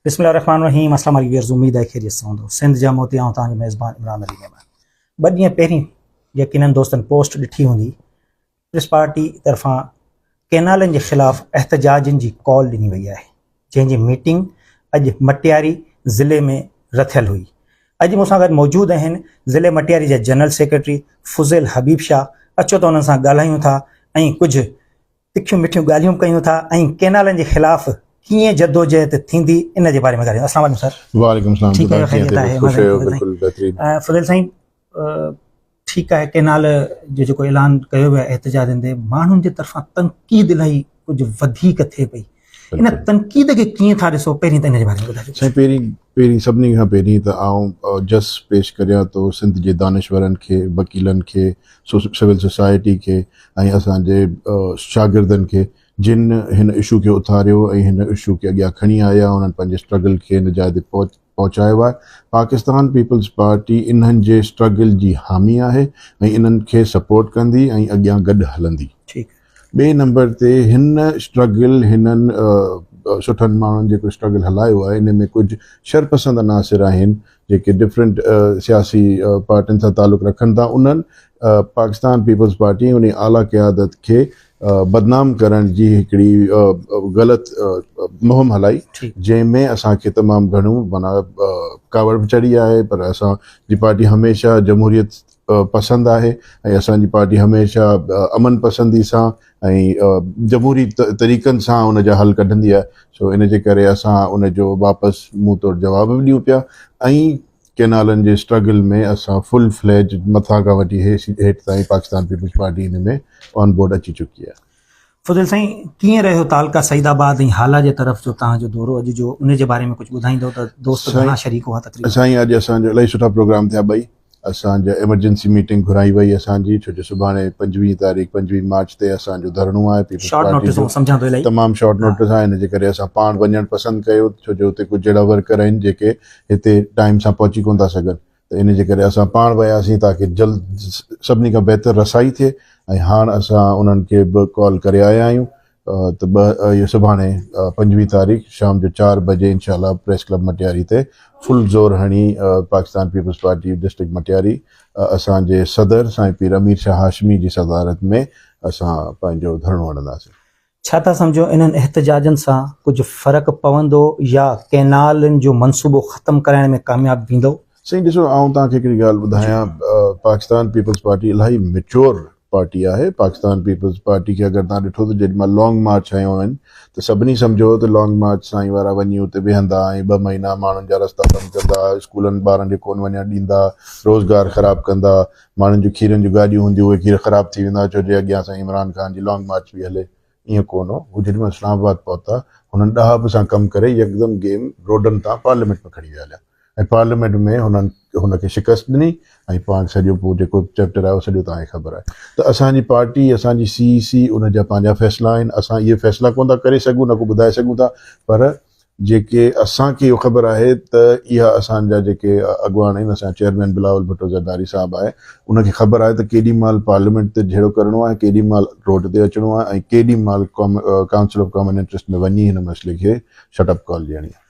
بسم الله الرحمن الرحيم السلام عليڪم ويورز اميد آهي خيريت سان هوندو سنڌ جا موتي آئون توهان جو ميزبان عمران علي ميمڻ ٻه ڏينهن پهرين يقينن دوستن پوسٽ ڏٺي هوندي پيپلز پارٽي طرفان ڪينالن جي خلاف احتجاجن جي ڪال ڏني وئي آهي جنهن جي ميٽنگ اڄ مٽياري ضلعي ۾ رٿيل هئي اڄ مون سان گڏ موجود آهن ضلعي مٽياري جا جنرل سيڪريٽري فضيل حبيب شاهه اچو ته انهن سان ڳالهايون ٿا ۽ ڪجهه تکيون مٺيون ڳالهيون به ڪيون ٿا ۽ ڪينالن جي خلاف ڪيئن جدوجهد ٿيندي ان جي باري ۾ ڳالهايون السلام عليڪم سر وعليڪم السلام ٺيڪ آهيو خيريت آهي خوش آهيو بلڪل بهترين فضل سائين ٺيڪ آهي ڪينال جو جيڪو اعلان ڪيو ويو آهي احتجاجن تي ماڻهن جي طرفان تنقيد الاهي ڪجهه وڌيڪ ٿئي پئي ان تنقيد کي ڪيئن ٿا ڏسو پهرين ته ان جي باري ۾ ٻڌايو سائين پهرين پهرين سڀني کان پهرين ته آئون جس پيش ڪريان ٿو سنڌ جي دانشورن کي وڪيلن کي سول سوسائٽي کي ۽ اسان جي شاگردن کي جن هن اشو کي اٿاريو ۽ هن اشو کي اڳيان کڻي آيا انهن پنهنجي اسٽرگل کي هن جاء تي پهچايو آهي پاڪستان پيپلز پارٽي انهن جي اسٽرگل جي حامي آهي ۽ انهن کي سپورٽ ڪندي ۽ اڳيان گڏ هلندي ٻئي نمبر تي هن اسٽرگل هنن سٺن ماڻهن جيڪو اسٽرگل هلايو آهي ان ۾ ڪجهه شرپسند عناصر آهن جيڪي ڊفرنٽ سياسي پارٽين سان تعلق رکن ٿا انهن پاڪستان پيپلز پارٽي ۽ ان اعليٰ قيادت کي بدنام ڪرڻ جي هڪڙي غلط مهم هلائي جنهن ۾ اسان کي تمام گهڻو معنيٰ ڪاوڙ به چڙهي آهي پر اسان جي پارٽي هميشه جمهوريت پسند آهي ۽ اسان جي پارٽي هميشه امن پسندي سان ۽ جمهوري طريقن سان ان جا حل ڪڍندي آهي سو ان جي ڪري اسان ان جو واپس منهن توڙ جواب به ڏيون پيا ۽ ڪينالن جي اسٽرگل ۾ اسان فل فليج مٿان کان وٺي هيٺ تائين Pakistan peoples party in ۾ on board اچي چڪي آهي. فضل سائين ڪيئن رهيو تعلقه سعيد آباد ۽ هالا جي طرف جو توهان جو دورو اڄ جو ان جي باري ۾ ڪجهه ٻڌائيندو ته دوست گهڻا شريڪ هئا تقريبا. سائين اڄ اسان جو الاهي سٺا پروگرام ٿيا ٻئي اسان جا ايمرجنسي ميٽنگ گهرائي وئي اسان جي ڇو جو سڀاڻي 25 تاريخ 25 مارچ تي اسان جو ڌرڻو آهي پيپلز پارٽي جو تمام شارٽ نوٽس آهي ان جي ڪري اسان پاڻ وڃڻ پسند ڪيو ڇو جو اتي ڪجهه اهڙا ورڪر آهن جيڪي هتي ٽائيم سان پهچي ڪونه ٿا سگهن ته ان جي ڪري اسان پاڻ وياسين تاڪه جلد سڀني کان بهتر رسائي ٿئي ۽ هاڻ اسان انهن کي به ڪال ڪري آيا آهيون ته ٻه اهو سڀاڻي 25 تاريخ شام جو 4 بجي انشاء الله پريس ڪلب مٽياري تي فل زور هڻي Pakistan peoples party district Matiari اسان جي صدر سائين پير امير شاهه هاشمي جي صدارت ۾ اسان پنهنجو ڌرڻو هڻنداسين. ڇا ٿا سمجهو انهن احتجاجن سان ڪجهه فرق پوندو يا ڪئنالن جو منصوبو ختم ڪرائڻ ۾ ڪامياب ويندؤ؟ سائين ڏسو آئون توهان کي هڪڙي ڳالهه ٻڌايان پاڪستان پيپلز پارٽي الاهي ميچور پارٽي آهي پاڪستان پيپلز پارٽي کي اگر توهان ڏٺو ته جيڏي مهل لانگ مارچ هنيو هئن ته سڀني سمجهيو هو ته لانگ مارچ سائين وارا وڃي اتي ويهندا ۽ ٻه مهينا ماڻهن جا رستا بند ڪندا اسڪولن ٻارن کي ڪونه وڃڻ ڏيندا روزگار خراب ڪندا ماڻهن جون کيرن جون گاڏيون هونديون اهي کير خراب ٿي ويندا ڇو جي اڳيان سائين عمران خان جي لانگ مارچ پئي هلي ائين ڪونه هو هو جيڏي مهل اسلام آباد پهتا هنن ڏاهپ سان ڪم ڪري يڪدم گيم روڊن تان پارليامينٽ ۾ کڻي ويا هليا ۽ پارليامينٽ ۾ هنن هن کي شڪست ڏني ۽ پاڻ سڄو پوء جيڪو چيپٽر آهي اهو سڄو توهان کي خبر آهي ته اسان جي پارٽي اسان جي سي اي سي ان جا پنهنجا فيصلا آهن اسان اهي فيصلا ڪونه ٿا ڪري سگهون نه ڪو ٻڌائي سگهون ٿا پر جيڪي اسان کي اهو خبر آهي ته اها اسان جا جيڪي اڳواڻ آهن اسان چيئرمين بلاول ڀٽو زرداري صاحب آهي ان کي خبر آهي ته ڪيڏي مهل پارليامينٽ تي جهيڙو ڪرڻو آهي ڪيڏي مهل روڊ تي اچڻو آهي ۽ ڪيڏي مهل ڪائونسل آف ڪامن انٽرسٽ ۾ وڃي هن مسئلي کي شٽ اپ ڪال ڏيڻي آهي.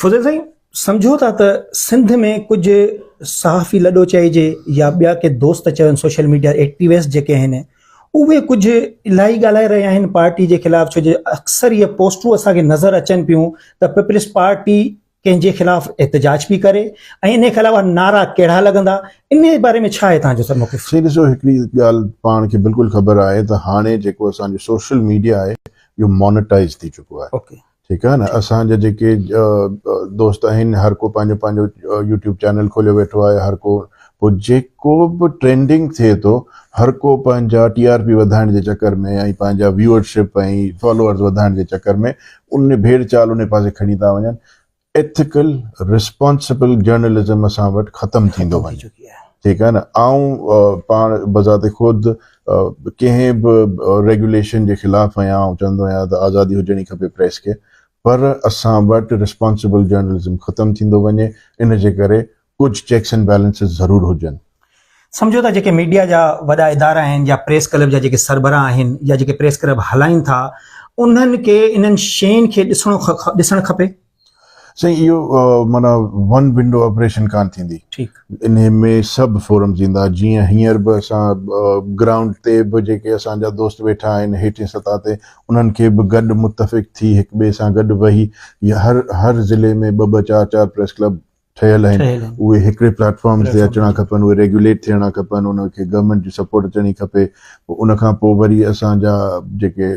فضيل سائين سمجهو ٿا ته سنڌ ۾ ڪجهه صحافي لڏو چئجي يا ٻيا ڪي دوست چون سوشل ميڊيا ايڪٽيوسٽ جيڪي آهن اهي ڪجهه الاهي ڳالهائي رهيا آهن پارٽي جي خلاف ڇو جو اڪثر اهي پوسٽون اسان کي نظر اچن پيون ته پيپلز پارٽي ڪنهن جي خلاف احتجاج پئي ڪري ۽ ان کان علاوه نعرا ڪهڙا لڳندا ان باري ۾ ڇا آهي توهان جو سر موقف؟ سائين ڏسو هڪڙي ڳالهه پاڻ کي بلڪل خبر آهي ته هاڻي جيڪو اسان جو سوشل ميڊيا آهي اهو مونيٽائز ٿي چڪو آهي ٺيڪ آهي نه اسان جا جيڪي دوست آهن هر ڪو پنهنجو پنهنجو يوٽيوب چينل کوليو ويٺو آهي هر ڪو پوء جيڪو به ٽرينڊنگ ٿئي ٿو هر ڪو پنهنجا ٽي آر پي وڌائڻ جي چڪر ۾ ۽ پنهنجا ويوئرشپ ۽ فالوورز وڌائڻ جي چڪر ۾ ان ڀيڙ چال ان پاسي کڻي ٿا وڃن ايٿيڪل ريسپانسبل جرنلزم اسان وٽ ختم ٿيندو وڃي ٺيڪ آهي نه آئون پاڻ بذات خود ڪنهن به ريگيوليشن جي خلاف آهيان آئون چوندو آهيان ته آزادي هجڻي کپي پريس کي پر اسان وٽ ريسپانسبل جرنلزم ختم ٿيندو وڃي ان جي ڪري ڪجهه چيڪس اينڊ بيلنسز ضرور هجن. سمجهو ته جيڪي ميڊيا جا وڏا ادارا آهن يا پريس ڪلب جا جيڪي سربراهه آهن يا جيڪي پريس ڪلب هلائين ٿا انهن کي انهن شين کي ڏسڻو ڏسڻ کپي. سائين اهو معنيٰ ون ونڊو آپريشن ڪانه ٿيندي ٺيڪ انهي ۾ سڀ فورمز ايندا جيئن هينئر به اسان گرائونڊ تي به جيڪي اسان جا دوست ويٺا آهن هيٺين سطح تي انهن کي به گڏ متفق ٿي هڪ ٻئي سان گڏ ويهي هر هر ضلعي ۾ ٻه ٻه چار چار پريس ڪلب ٺهيل آهن اهي هڪڙي پليٽ فارم تي اچڻا کپن اهي ريگيوليٽ ٿيڻا کپن انهن کي گورنمينٽ جي سپورٽ اچڻي کپي پوء ان کان پوء وري اسان جا جيڪي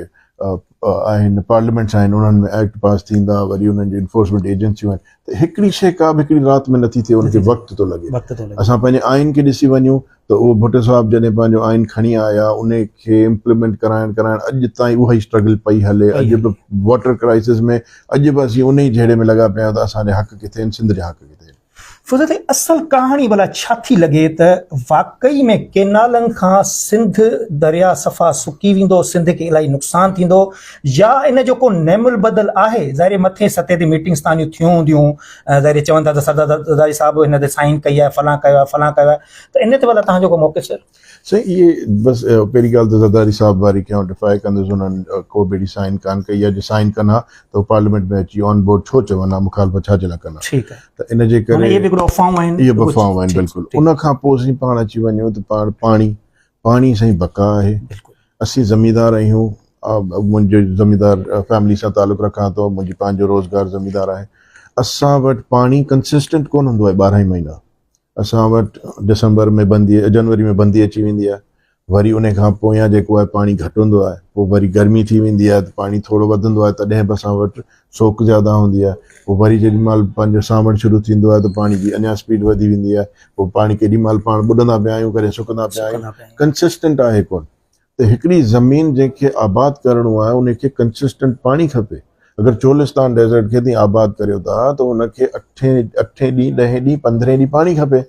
آهن پارليامينٽس آهن انهن ۾ ايڪٽ پاس ٿيندا وري انهن جون انفورسمينٽ ايجنسيون آهن ته هڪڙي شيء ڪا به هڪڙي رات ۾ نٿي ٿئي ان کي وقت ٿو لڳي اسان پنهنجي آئين کي ڏسي وڃون ته اهو ڀٽو صاحب جڏهن پنهنجو آئين کڻي آيا ان کي امپليمينٽ ڪرائڻ ڪرائڻ اڄ تائين اها ئي اسٽرگل پئي هلي اڄ به واٽر ڪرائسس ۾ اڄ به اسين ان ئي جهيڙي ۾ لڳا پيا آهيون ته اسان جا حق ڪٿي آهن سنڌ جا حق ڪٿي آهن. فضل سائين اصل ڪهاڻي ڀلا ڇا ٿي لڳي ته واقعي ۾ ڪينالن کان سنڌ درياء صفا سڪي ويندو سنڌ کي الائي نقصان ٿيندو يا ان جو ڪو نعم البدل آهي ظاهر مٿين سطح تي ميٽنگس تان جون ٿيون هونديون ظاهر چون ٿا ته سردار زرداري صاحب هن تي سائن ڪئي آهي فلان ڪيو آهي فلان ڪيو آهي ته ان تي ڀلا تهان جو ڪو موقف سر؟ سائين اهي بس پهرين ڳالهه ته زرداري صاحب واري کي آئون ڊفائي ڪندس انهن ڪو به اهڙي سائن ڪانه ڪئي آهي جي سائن ڪن ها ته هو پارليامينٽ ۾ اچي آن بورڊ ڇو چون ها مخالفت ڇا جي لاء ڪن ها ٺيڪ آهي ته ان جي ڪري اهي به هڪڙو افواهون آهن اهي به افواهون آهن بلڪل ان کان پوء سائين پاڻ اچي وڃون ته پاڻ پاڻي پاڻي سائين بقا آهي بلڪل اسين زميندار آهيون منهنجو زميندار فيملي سان تعلق رکان ٿو منهنجي پنهنجو روزگار زميندار آهي اسان وٽ پاڻي ڪنسسٽنٽ ڪونه هوندو آهي 12 ئي مهينا اسان وٽ ڊسمبر ۾ بندي جنوري ۾ بندي اچي ويندي آهي وري ان کان پويان جيڪو آهي پاڻي گهٽ هوندو آهي پوء وري گرمي ٿي ويندي آهي ته پاڻي ٿورو وڌندو آهي تڏهن به اسان وٽ سوڪ زياده هوندي آهي پوء وري جيڏي مهل پنهنجو سانوڻ شروع ٿيندو آهي ته پاڻي جي اڃا اسپيڊ وڌي ويندي آهي پوء پاڻي ڪيڏي مهل پاڻ ٻڏندا پيا آهيون ڪڏهن سڪندا پيا آهيون ڪنسسٽنٽ آهي ڪونه ته هڪڙي زمين جنهن کي آباد ڪرڻو آهي ان کي ڪنسسٽنٽ پاڻي کپي. اگر چولستان ڊيزرٽ کي تين آباد ڪريو ٿا ته ان کي اٺين اٺين ڏينهن ڏهين ڏينهن پندرهين ڏينهن پاڻي کپي.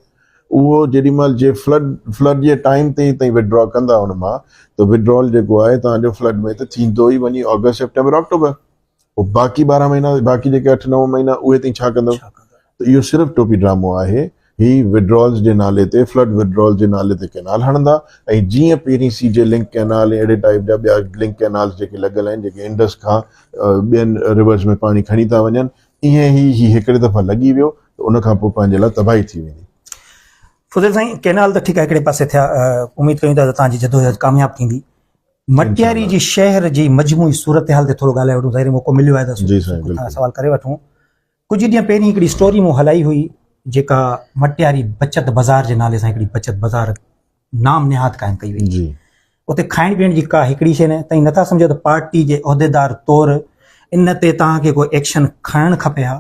اهو جيڏي مهل جي فلڊ فلڊ جي ٽائيم تي ئي تائين وڊرا ڪندا ان مان ته وڊرال جيڪو آهي تان جو فلڊ ۾ ته ٿيندو ئي وڃي آگسٽ سيپٽمبر آڪٽوبر. پوء باقي 12 مهينا باقي جيڪي 8 9 مهينا اهي تائين ڇا ڪندو ته اهو صرف ٽوپي ڊرامو آهي هي وڊرالز جي نالي تي فلڊ وڊرالز جي نالي تي ڪينال هڻندا ۽ جيئن پهرين سي جي لنڪ ڪينال ۽ اهڙي ٽائيپ جا ٻيا لنڪ ڪينالز جيڪي لڳل آهن جيڪي انڊس کان ٻين ريورز ۾ پاڻي کڻي ٿا وڃن ائين ئي هي هڪڙي دفعا لڳي ويو ته ان کان پوء پنهنجي لاء تباهي ٿي ويندي. فضيل سائين ڪينال ته ٺيڪ آهي هڪڙي پاسي ٿيا اميد ڪيون ٿا ته توهان جي جدوجهد ڪامياب ٿيندي مٽياري جي شهر جي مجموعي صورتحال تي ٿورو ڳالهائي وٺون ظاهر موقعو مليو آهي ته جي سائين بلڪل سوال ڪري وٺون ڪجهه ڏينهن پهرين هڪڙي اسٽوري مون هلائي هئي جيڪا مٽياري بچت بازار جي نالي سان هڪڙي بچت بازار نام نهاد قائم ڪئي وئي جي اتي کائڻ پيئڻ جي ڪا هڪڙي شيء نه تائين نٿا سمجهو ته پارٽي جي عهديدار طور ان تي توهان کي ڪو ايڪشن کڻڻ کپي ها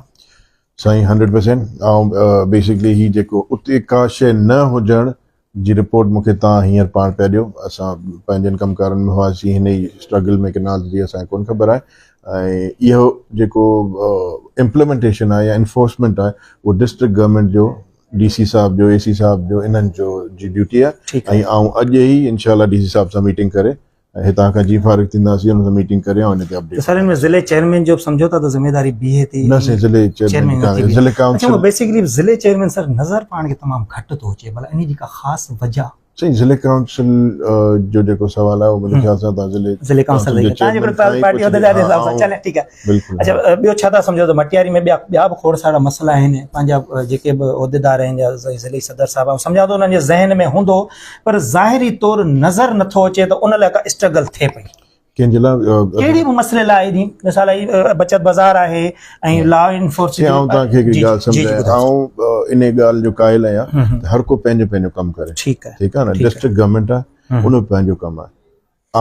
سائين 100% آئون بيسڪلي هي جيڪو اتي ڪا شيء نه هجڻ جي رپورٽ مونکي تان هينئر پاڻ پيا ڏيو اسان پنهنجن ڪم ڪارن ۾ هئاسين هن ئي اسٽرگل ۾ ڪنال جي اسان کي ڪونه خبر آهي ۽ اهو جيڪو امپليمينٽيشن آهي يا انفورسمينٽ آهي اهو ڊسٽرڪٽ گورنمينٽ جو ڊي سي صاحب جو اي سي صاحب جو انهن جو جي ڊيوٽي آهي ۽ آئون اڄ ئي انشاء الله ڊي سي صاحب سان ميٽنگ ڪري ۽ هتان کان جي فارغ ٿينداسين ان سان ميٽنگ ڪري ۽ ان تي اپڊيٽ سر ان ۾ ضلعي چيئرمين جو به سمجهو ٿا ته ذميواري بيهي ٿي نه سائين ضلعي چيئرمين ڪانه ضلعي ڪائونسل اچها بيسيڪلي ضلعي چيئرمين سر نظر پاڻ کي تمام گهٽ ٿو اچي ڀلا ان جي ڪا خاص وجه سائين ضلعي ڪائونسل جو جيڪو سوال آهي منهنجي خيال سان تان ضلعي ضلعي ڪائونسل جي تان جيڪو پارٽي عهديدار جي حساب سان چلي ٺيڪ آهي بلڪل اچها ٻيو ڇا ٿا سمجهو ته مٽياري ۾ ٻيا ٻيا به کوڙ سارا مسئلا آهن پنهنجا جيڪي به عهديدار آهن يا ضلعي صدر صاحب آئون سمجهان ٿو انهن جي ذهن ۾ هوندو پر ظاهري طور نظر نٿو اچي ته ان لاء ڪا اسٽرگل ٿئي پئي. ڪنهن جي لاء؟ ڪهڙي به مسئلي لاء ايڏي مثال هي بچت بازار آهي ۽ لا انفورسمينٽ آئون توهان کي هڪڙي ڳالهه سمجهايان آئون ان ڳالهه جو قائل آهيان ته هر ڪو پنهنجو پنهنجو ڪم ڪري ٺيڪ آهي ٺيڪ آهي نه ڊسٽرڪٽ گورنمينٽ آهي ان جو پنهنجو ڪم آهي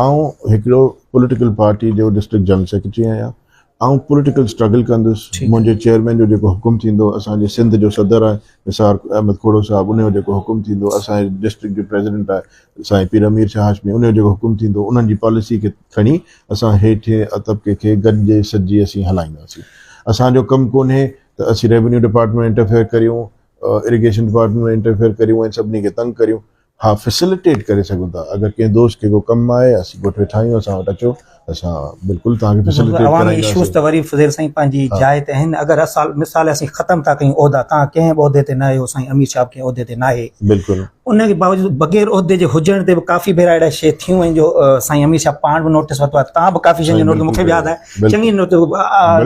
آئون هڪڙو پوليٽيڪل پارٽي جو ڊسٽرڪٽ جنرل سيڪريٽري آهيان آئون پوليٽيڪل اسٽرگل ڪندس منهنجي چيئرمين جو جيڪو حڪم ٿيندو اسان جي سنڌ جو صدر آهي نثار احمد کوڙو صاحب ان جو جيڪو حڪم ٿيندو اسان جي ڊسٽرڪٽ جو پريزيڊنٽ آهي سائين پير امير شاهه هاشمي ان جو جيڪو حڪم ٿيندو انهن جي پاليسي کي کڻي اسان هيٺين طبقي کي گڏجي سڏجي اسين هلائينداسين اسان جو ڪم ڪونهي ته اسين ريونيو ڊپارٽمينٽ ۾ انٽرفيئر ڪريون اريگيشن ڊپارٽمينٽ ۾ انٽرفيئر ڪريون ۽ سڀني کي تنگ ڪريون ها فيسليٽيٽ ڪري سگهون ٿا اگر ڪنهن دوست کي ڪو ڪم آهي اسين ڳوٺ ويٺا آهيون اسان وٽ اچو اسان بلڪل توهان کي فيسليٽيٽ عوامي اشوز ته وري فضيل سائين پنهنجي جاء تي آهن. اگر اسال مثال اسين ختم ٿا ڪيون عهدا، توهان ڪنهن به عهدي تي نه آهيو، سائين امير صاحب ڪنهن عهدي تي ناهي، بلڪل ان جي باوجود بغير عهدي جي هجڻ تي به ڪافي ڀيرا اهڙا شيء ٿيون آهن جو سائين امير صاحب پاڻ به نوٽيس ورتو آهي، توهان به ڪافي شين جو نوٽيس، مونکي به ياد آهي چڱي نوٽيس،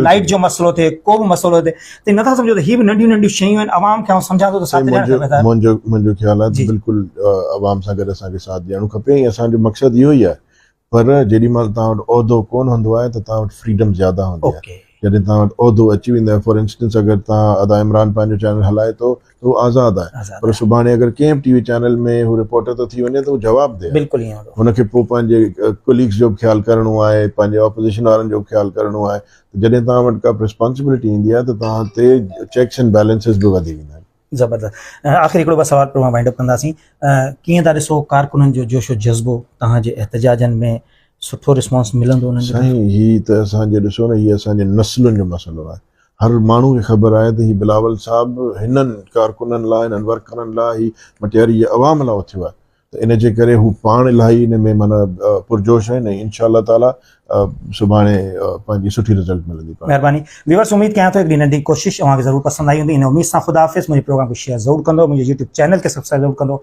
لائيٽ جو مسئلو ٿئي ڪو به مسئلو ٿئي ته نٿا سمجهو ته هي به ننڍيون ننڍيون شيون آهن، عوام کي آئون سمجهان ٿو ته ساٿ ڏيڻ کپي. منهنجو خيال آهي ته بلڪل عوام سان گڏ اسان کي ساٿ ڏيڻو کپي ۽ اسان جو مقصد اهو ئي آهي پر جيڏي مهل توهان وٽ عهدو ڪونه هوندو آهي ته توهان وٽ فريڊم زياده هوندي آهي. جڏهن توهان وٽ عهدو اچي ويندو آهي فار انسٽنس اگر توهان ادا عمران پنهنجو چينل هلائي ٿو ته هو آزاد آهي پر سڀاڻي اگر ڪنهن به ٽي وي چينل ۾ هو رپورٽر ٿو ٿي وڃي ته هو جواب ده آهي. هن کي پوء پنهنجي ڪليگس جو به خيال ڪرڻو آهي پنهنجي اپوزيشن وارن جو به خيال ڪرڻو آهي ته جڏهن توهان وٽ ڪا ريسپانسبلٽي ايندي آهي ته توهان تي چيڪس اينڊ بيلنسز به وڌي ويندا آهن. زبردست آخري هڪڙو بس سوال پروگرام وائنڊ اپ ڪنداسين ڪيئن ٿا ڏسو ڪارڪنن جو جوش و جذبو توهان جي احتجاجن ۾ سٺو رسپانس ملندو انهن جو؟ سائين هي ته اسان جي ڏسو نه هي اسان جي نسلن جو مسئلو آهي هر ماڻهو کي خبر آهي ته هي بلاول صاحب هنن ڪارڪنن لاء هنن ورڪرن لاء هي مٽياري جي عوام لاء اٿيو آهي ته ان جي ڪري هو پاڻ الاهي ان ۾ معنيٰ پرجوش آهن ۽ انشاء الله تعاليٰ سڀاڻي پنهنجي سٺي رزلٽ ملندي پاڻ. مهرباني ويورس اميد ڪيان ٿو هڪڙي ننڍي ڪوشش اوهان کي ضرور پسند آئي هوندي ان اميد سان خدا حافظ منهنجي پروگرام کي شيئر ضرور ڪندو منهنجي يوٽيوب چينل کي سبسڪرائب ضرور ڪندو.